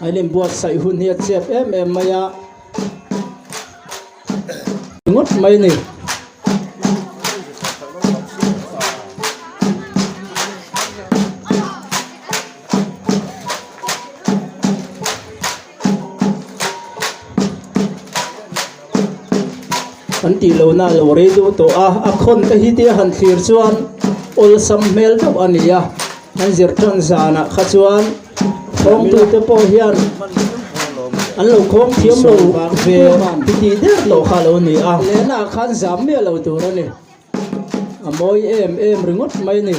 An inbuatsaih hun hi a chep em em mai a. Ngawt mai a ni. An tih lohna a lo rei deuh tawh a, a khawn te hi tia han thlir chuan awlsam hmel deuh a ni a, an zir tan zanah kha chuan khawngtu te pawh hian an lo khawng thiam lo ve ti tih der tawh kha a lo ni a, lehnaah khan zam miah lo tur a ni, a mawi em em ringawt mai a ni.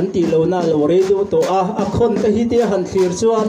An tih lohna a lo rei deuh tawh a, a khawn te hi tia han thlir chuan.